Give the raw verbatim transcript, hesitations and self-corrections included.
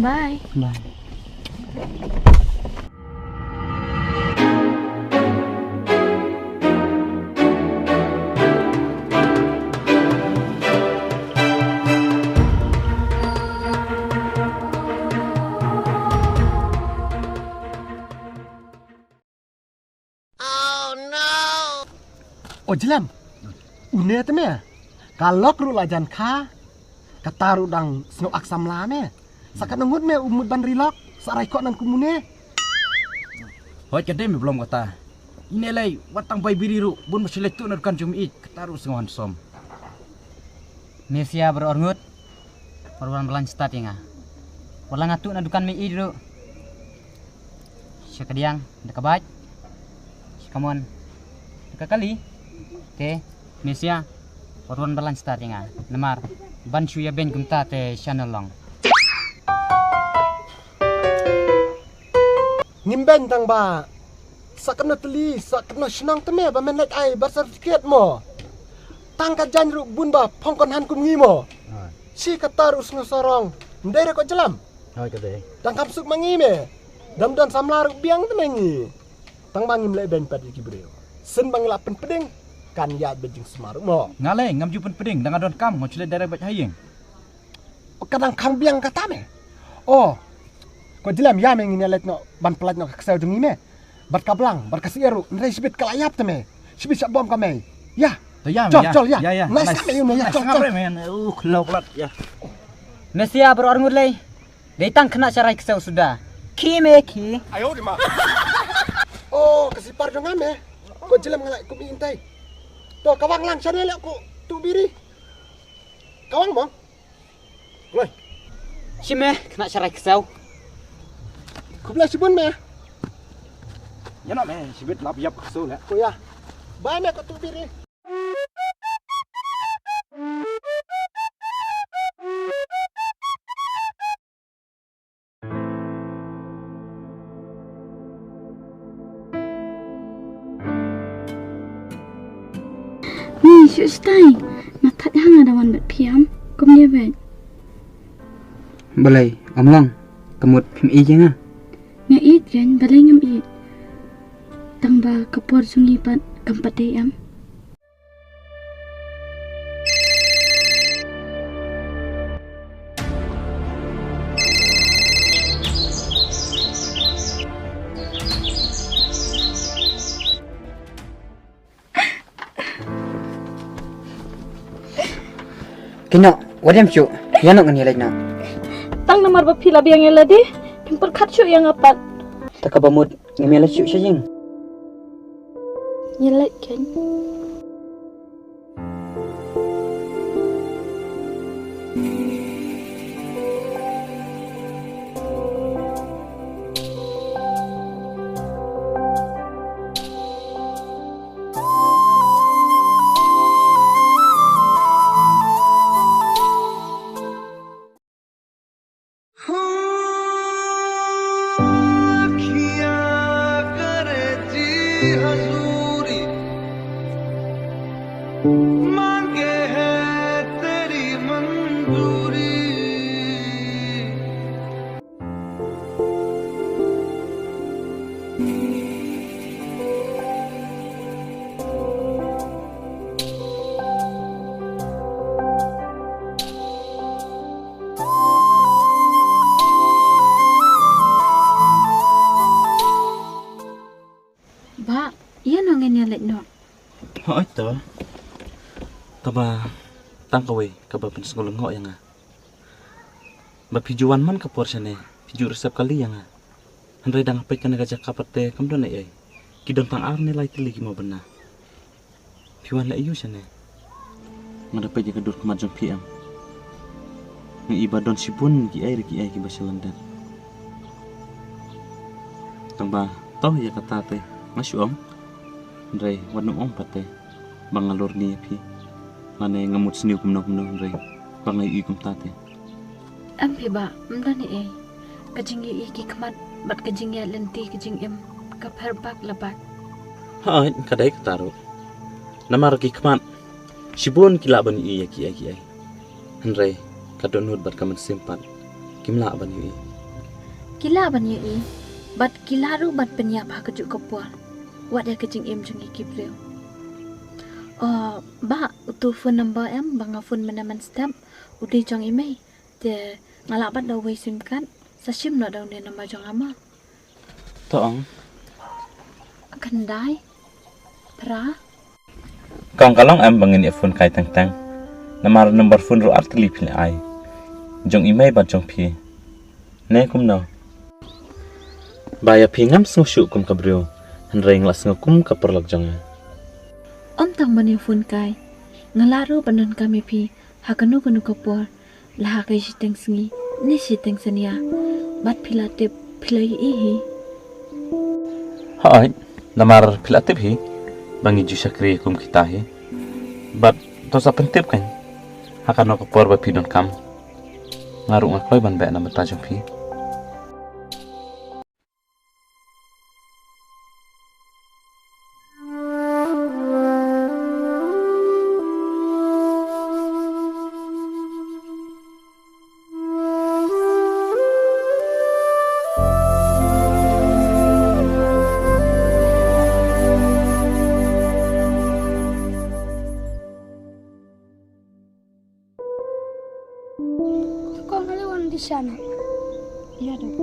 Bye. Bye. O Jlem, une te me, ka lok ruh la jan kha, kata ruh dang sngew ak samla me. Sa katno ngut me u mut ban ri lok, sa rai ko nan kumne. Hoi ka dei me blom kata. Ine lei, wat tang bai biri ruh, bun ba shu leit tuh na dukan jong me ïeit, kata ruh sngew handsome. Mesia ber or ngut, wat wan balang start ïa nga. Wat la nga tuh na dukan me ïeit ruh. Sha ka diang, da ka bike. Sha ka mon, da ka kali. Te, Mesia, wat wan balang start ïa nga. Namar, ban shu ïa beiñ kumta te sha na long. Ngim beiñ tang ba. Sa katno tylli, sa katno shnong te me, ba men leit ai birth certificate mo. Tang ka jaiñ ruh bun ba, phong kon han kum ngi mo. Shi kata ruh sngew sarong. Ndei re ko Jlem. Hoi ka dei. Dang kham suk ma ngi me. Dam don samla ruh biang te me ngi. Tang ba ngim leh beiñ pat ïa ki briew. Sien ba ngi la pynpdeng. Kan ïa beiñ jingsma ruh mo. Nga lei, ngam ju pynpdeng, dang nga don kam, nga shu leit direct bad ha ïing. Ka dang khang biang kata me. O. Ko Jlem ïa me ngin ïa leit noh, ban pynlait noh ka ksew jong ngi me. Bad ka blang, bad ka syiar ruh, nrei shibit ka la ïap te me. Shibit sha bom ka me. Ïa. To ïa me, jol, ïa. Jol, ïa. Ïa, ïa. Nice, nice. Nice, ïa, jol, jol. Ngam re, man. Uh, khlo plat, ïa. Mesia ber or ngut lei. Dei tang khynnah sharai ksew suda. Ki me ki. O, ka sipar jong nga me. Ko Jlem nga la kum i intai. To, ka wang lang shane leh ko tuh biri. Ka wang mo. Kloi. Shi me, khynnah sharai ksew. Khublei shibun me. Ïa noh me, shibit lap ïap ksew leh. Ko ïa. Bye me ko tuh biri. Ni shu stai. Nga thait ha nga da wan bad phi em. Kumne bad. Balei, ym long, ka mut phim ïeit ïa nga? Nga ïeit kein, balei ngam ïeit? Tang ba ka por jong ngi pat kam pat dei em. Kino, wat ïam shuh, ïa noh ngan ïa leit noh. Tang namar ba phi la biang ïa lade, phim pyrkhat shuh ïa nga pat. Te kaba mut, ngam ïa leit shuh sha ïing. Ïa leit kein. Bah, ïa nongin ïa leit noh. Hooid to. Taba tang kawei kaba pynsngewlyngngoh ïa nga. Ba phi ju wan man ka por shane, phi ju resep kali ïa nga. Hynrei dang peit kane ka jaka pat te kam don ei ei. Ki don tang ar ne lai tylli ki mawbynna. Phi wan leh aïu shane? Nga da peit ïa ka dur khmat jong phi em. Nga i ba don shibun ki ei re ki ei kiba sha lyndet. Tang ba to ïa kata te nga shu ong. Hynrei wat nym ong pat te ba nga lor ni ïa phi. Lane nga mut sniew kumno kumno hynrei ba nga ïohi kumta te. Em phi bah, ym don ei ei. Ka jingïohi ki khmat bad ka jingïaid lynti ka jingim ka pher bak la bak. Hooid, ka dei kata ruh. Namar ki khmat shibun ki lah ban ïohi ïa kiei kiei. Hynrei ka dohnud bad ka mynsiem pat kim lah ban ïohi. Ki lah ban ïohi bad ki lah ruh ban pynïap ha kajuh ka por wat ïa ka jingim jong ngi ki briew. Oh, Bah, uto phone number em ba nga phone mynne mynstep u dei jong i mei. Te nga lah pat da uwei sim card. Sa shim noh da une number jong nga ma. To ong. Khyndai, phra. Kong, ka long em ba ngin ïa phone kai teng teng? Namar number phone ruh ar tylli phi la ai, jong i mei bad jong phi. Ne kumno? Ba ïa phi ngam sngew shuh kum ka briew, hynrei nga la sngew kum ka paralok jong nga. Ym tang ban ïa phone kai, nga lah ruh ban donkam ïa phi ha kano kano ka por, la ha ka shiteng sngi ne shiteng synñia. Bad phi la tip, phi la ïohi hi. Hooid, namar phi la tip hi ba ngi ju shakri kum kita hi. Bad to sa pyntip kan, ha kano ka por ba phi donkam, nga ruh nga kloi ban beh na bynta jong phi. Kong, ale wan di shana. Ïa, dok.